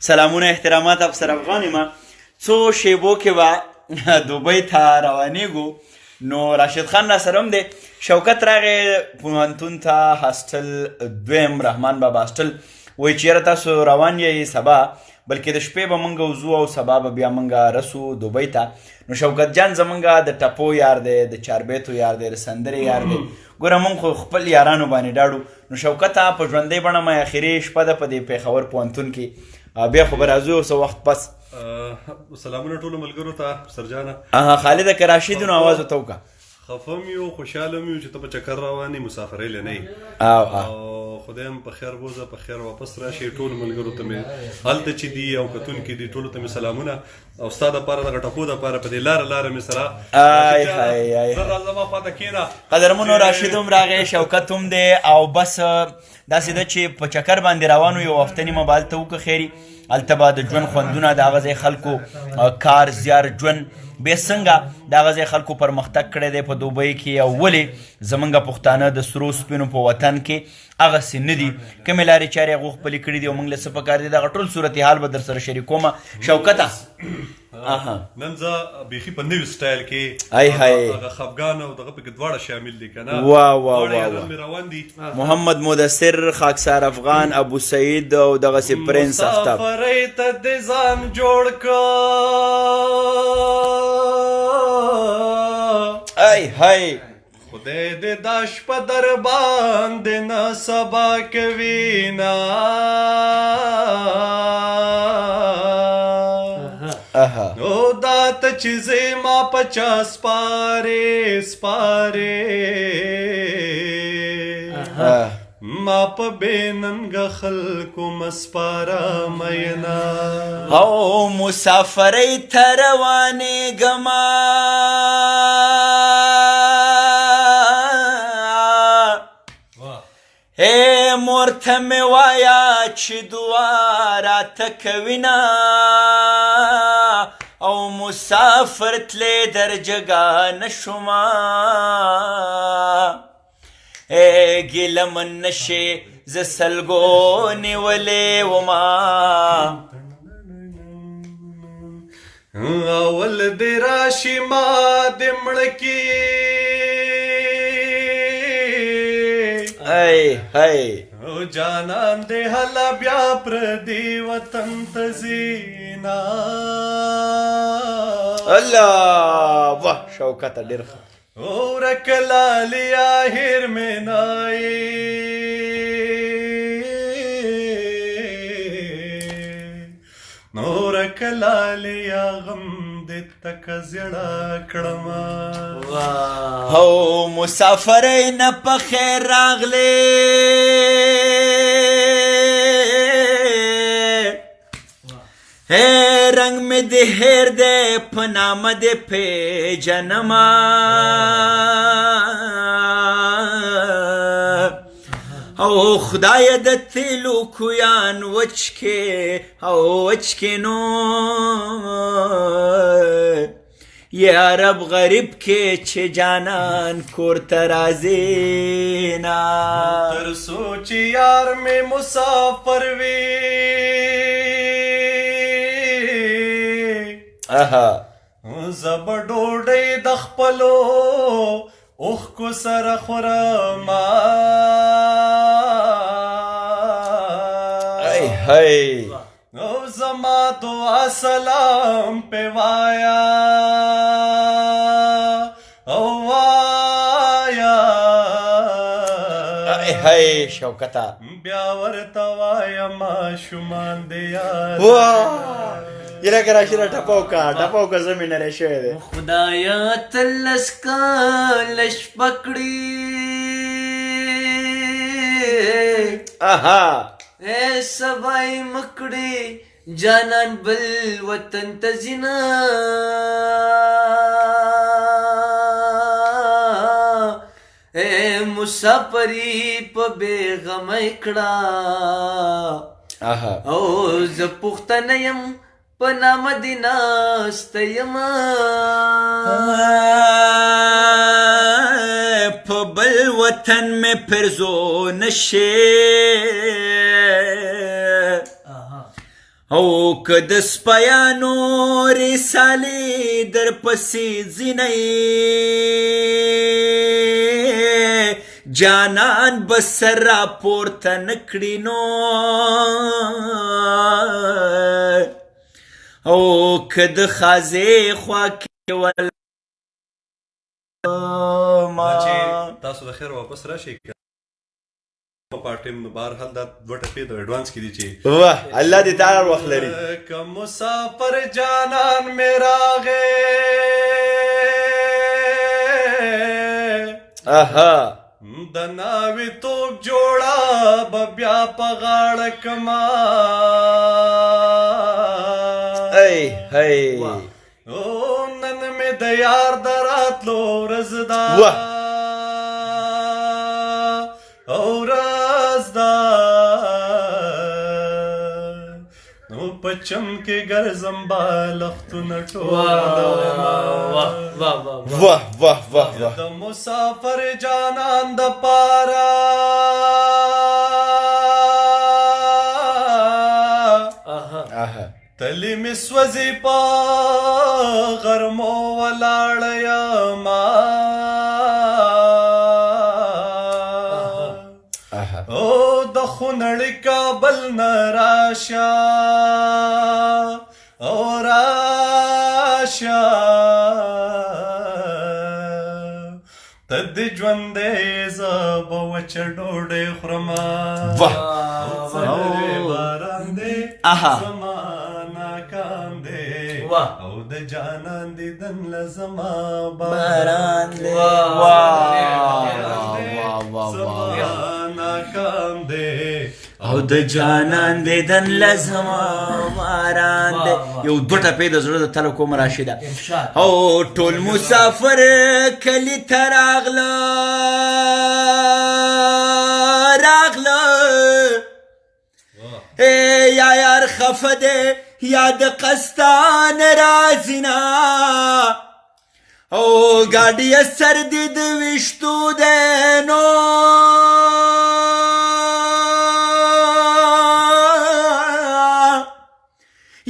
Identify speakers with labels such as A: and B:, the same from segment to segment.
A: سلامونه احترامات افسر افغان ما څو شیبو کې به دوبۍ ته روانېږو. نو راشد خان را سره هم دی. شوکت راغی پوهنتون ته، هاسټل دویم رحمان بابا هاسټل. وایي چې یاره تاسو روان یئ سبا، بلکې د شپې به مونږ وځو او سبا به بیا مونږ رسو دوبۍ ته. نو شوکت جان زمونږ د ټپو یار دی، د چاربیتو یار دی، د سندرې یار دی. ګوره مونږ خو خپل یارانو باندې ډاډو. نو شوکته په ژوندۍ بڼه مې اخري شپه ده په دې پېښور پوهنتون کې، بیا خو به راځو یو څه وخت پس.
B: سلامونه ټولو ملګرو ته. سرجانه
A: خالده که راشد نو اواز ورته وکړه.
B: خفه م یو، خوشحاله م یو چې ته په چکر روان یې، مسافرۍ له نه یې. او خدای هم په خیر بوځه، په خیر واپس راشي. ټولو ملګرو ته مې هلته چې دي او کتونکي دي ټولو ته مې سلامونه، او ستا دپاره دغه ټپو دپاره په دې لاره لاره مې سره
A: آی های آی
B: زه راځه ما خواته کښېنه.
A: قدرمنو راشد هم راغی، شوکت هم دی، او بس داسې ده چې په چکر باندې روانو. یو هفته نیمه به هلته وکړو، خیري هلته به د ژوند خوندونه، د هغه ځای خلکو کار زیار ژوند بیا څنګه د هغه ځای خلکو پرمختګ کړی دی په دوبۍ کې، او ولې زمونږ پښتانه د سرو سپینو په وطن کې هغسې نه دي، کومې لارې چارې هغو خپلې کړي دي او موږ له څه پکار دي، دغه ټول صورتحال به در سره شریکوم. شوکته
B: نن زه بیخي په نوي سټایل کې،
A: ای های،
B: هغه خفګان او دغه پکې دواړه شامل دي که نه.
A: وا وا وا وا
B: روان دي.
A: محمد مدثر، خاکسار افغان، ابو سعید او دغسې پرنس افتاب.
B: مسافرۍ ته دې ځان جوړ که،
A: ای های،
B: خدای دې دا شپه در باندې نه سبا کوي نه. نو دا ته چې زه ما په چا سپارې سپارې، ما په بې ننګه خلکو مسپاره مینا.
A: او مسافرۍ ته روانېږم، هی مور ته مې وایه چې دعا راته کوي نه، او مسافر تلې درجګا نه شومه. ای ګیله من نه شې، زه سلګو نیولې ومه.
B: اول دې راشي ما دې مړ کی،
A: ای های،
B: او جانان دې هلا بیا پردي وطن ته ځینا.
A: الله واه شوکته ډېر ښه.
B: ورک لالیا هیر مې نای، نورک لالیا غم دې تک زړه کړم.
A: هو مسافرۍ نه په خیر راغلې، هی رنګ مې دې هېر دی، په نامه دې پېژنمه. او خدای د تیلو کویان وچ کې او وچ کې، نو یا رب غریب کې چې جانان کور ته راځي نه.
B: تر څو چې یار مې مسافر وي، زه به ډوډۍ د خپلو اوښکو سره خورم.
A: ای های،
B: او زما دعا سلام پې وایا او وایا.
A: ای های شوکته
B: بیا ورته وایم ماشومان دې یاد.
A: واه یره که راشي ټپه وکړه، ټپه وکړه، زه مې نری شوی دی.
C: خدایا تلس کاله شپه کړي، ای سبا یې مه کړي جانان بل وطن ته ځینه. ای مسافري په بې غمۍ کړه، او زه پښتنه یم په نامه دې ناسته یم.
A: په بل وطن مې پرزو نشي، او که د سپیانو رسالې در پسې ځینئ، جانان به سر راپورته نه کړي نو. او که د خازې خوا کې ولاړ
B: ما چې تاسو د خیر واپس راشئ پارټ ټایم، نو بهرحال دا دوه ټپې د اډوانس کې دي چې
A: واه، الله دې تعالی وخت لري.
B: که مسافر جانان مې راغی،
A: اها،
B: د ناوې توب جوړه به بیا په غاړه کما.
A: ای هی،
B: او نن مې د یار د راتلو ورځ ده،
A: واه
B: او ورځ ده، نو په چم کې ګرځم بالښتونه ټول.
C: واه واه واه
A: واه واه واه واه.
B: د مسافر جانان د پارا
C: اها
A: اها
B: تلی می سوځي په غرمو ولاړ یما،
A: اها،
B: او د خونړی کابل نه راشه او راشه، ته د ژوندې زه به وچه ډوډۍ خورمه.
A: واه،
B: څلورې باران دی،
A: اها،
B: زما ناکام دی،
C: واه،
B: او د جانان دیدن له زما
A: باران دی.
C: واه
A: واه واه واه
B: زما
A: واه،
B: ناکام دی
A: او د جانان دیدن لزما باران دی. یو دوه ټپې د زړه د تله کوم راشده.
C: ارشاد.
A: او ټول مسافر کلی ته راغله راغله، اے یا یار خفه دی یا د قستان راځینا، او ګاډی سر دې د ویشتو دی نو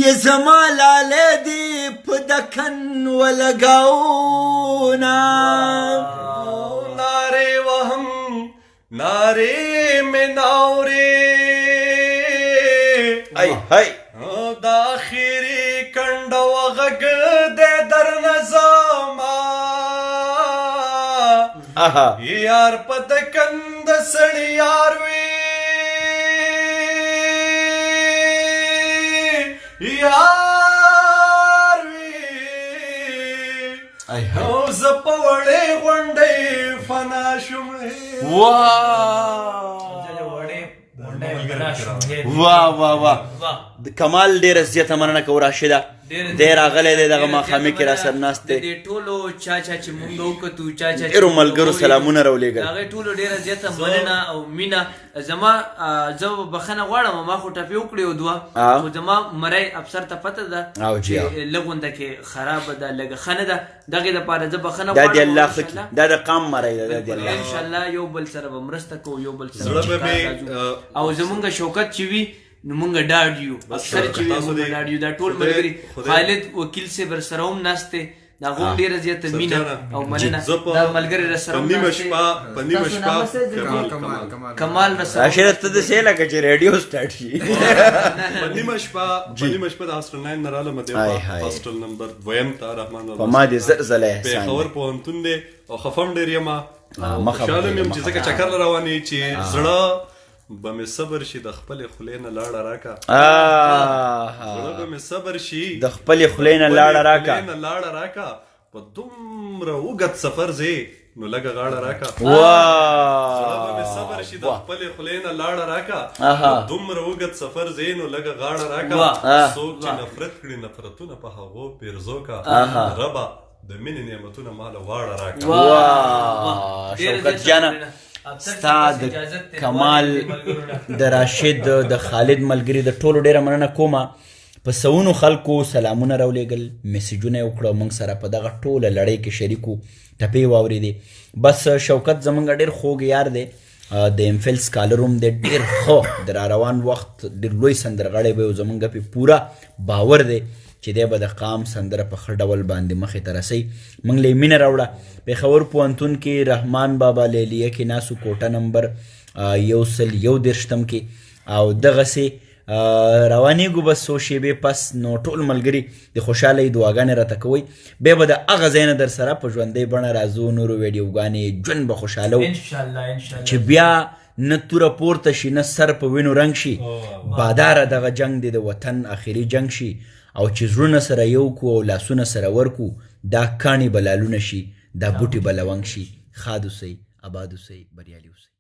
A: یې زما لالی دی په دکن ولګاونه.
B: نارې وهم، نارې مې ناورې،
A: ای هی،
B: او د اخري کنډه وغږ دی درنه زما،
A: اها،
B: یار په دکن د سړي یار وي، یار وي.
A: ای هی،
B: او زه په وړې غونډۍ فنا شوم.
A: واه
C: وړې غونډۍ بنا شوم.
A: واه واه واه
C: واه،
A: د کمال ډیره زیاته مننه کوو راشده، دی راغلی دی دغه ماښامي کې را سره ناست دی.
C: د دې ټولو چا چا چې مونږ وکتو، چا چا چې
A: ډېرو
C: مونږ
A: ملګرو
C: ولیدو،
A: سلامونه راولېږل.
C: د هغې ټولو ډېره زیاته مننه او مینه. زما زه بخښنه غواړم، ما خو ټپې وکړې او دوه، خو زما مری افسر ته پته ده
A: او جی
C: چې لږ غونډه کې خرابه ده، لږه ښه نه ده، دغې دپاره زه بخښنه
A: دا
C: غواړم.
A: دی الله
C: او
A: ښه کړي،
C: انشاءالله
A: دا د قام مری ده، دا دی الله.
C: ان شاء الله یو بل سره به مرسته کوو، یو بل سره
B: زړه
C: به
B: به
C: کار
B: مې،
C: راځو. او زمونږ شوکت چې وي نو مونږ ډاډ یو، افسر چې وي
B: تاسو
C: مونږ
B: دې
C: ډاډ یو. دا ټول
B: خدای-
C: ملګري،
B: خدای-
C: خالد وکیل صاحب سره هم ناست دی، د هغه هم ډېره زیاته مینه
B: سرجانه،
C: او مننه.
B: زه په
C: دا ملګری را سره
B: په
C: هم
B: نیمه
C: ناست دی.
B: شپه، په نیمه
C: ستاسو
B: شپه
C: نامه څه دی؟
B: کمال
D: کمال
B: کمال
D: کمال
C: کمال را سره هم
A: راشده، ته داسې لکه چې ریډیو سټارټ شي.
B: په نیمه شپه، په نیمه شپه د هاسټل 9 نه رالم دی
A: آی هاي.
B: هاسټل نمبر دویم ته، رحمان
A: په ما دې زر ځله احسان
B: پېښور
A: دی.
B: پوهنتون دی، او خفم ډېر یم او
A: مه خفه
B: خوشحاله
A: کېږه،
B: یم
A: مه
B: چې
A: خفه
B: ځکه چکر له روان یې، چې زړه به مې صبر شي د خپلې خولې نه لاړه راکه، زړه به مې صبر شي
A: د خپلې خولې نه لاړه راکه،
B: خپلې خولې نه لاړه راکه، په دومره اوږد سفر ځې نو لږه غاړه راکه. زړه به مې
A: واه
B: صبر شي د خپلې خولې نه لاړه راکه،
A: اها.
B: په دومره اوږد سفر ځې نو لږه غاړه راکه.
C: واه.
B: څوک چې نفرت کړي نفرتونه په هغو پیرزو کا،
A: اها.
B: ربه د مینې نعمتونه ماله واړه راکه.
A: واه
C: ډېره
A: شوکت
C: زیاته
A: جانه،
C: مننه. افسر
A: ستا
C: صاحب
A: د
C: اجازت دی،
A: کمال،
C: ملګرو نه.
A: د راشد، د خالد ملګری، د ټولو ډیره مننه کومه. په سونو خلکو سلامونه راولېږل، میسجونه یې وکړه، موږ سره په دغه ټوله لړۍ کې شریکو، ټپې واورېدې. بس شوکت زمونږ ډېر خوږ یار دی. د ایم فل سکالر هم دی، ډېر ښه د را روان وخت ډېر لوی سندرغاړی به وي. زمونږ پې پوره باور دی چې دی به د قام سندره په ښه ډول باندې مخې ته رسوي. موږ له یې مینه راوړه. پېښور پوهنتون کې رحمان بابا لیلیه کې ناسو، کوټه نمبر 131 کې، او دغسې روانېږو بس څو شېبې پس. نو ټول ملګري د خوشحالۍ دعاګانې راته کوئ، بیا به د هغه ځای نه در سره په ژوندۍ بڼه راځو، نورو ویډیوګانې، ژوند به خوشحاله وو
C: انشاءالله.
A: چې بیا نه توره پورته شي، نه سر په وینو رنګ شي، باداره دغه جنګ دې د وطن اخري جنګ شي، او چې زړونه سره یو کو او لاسونه سره ورکو، دا کاڼي به لالونه شي، دا بوټي به لونګ شي. ښاد اوسئ، اباد اوسئ، بریالي اوسئ.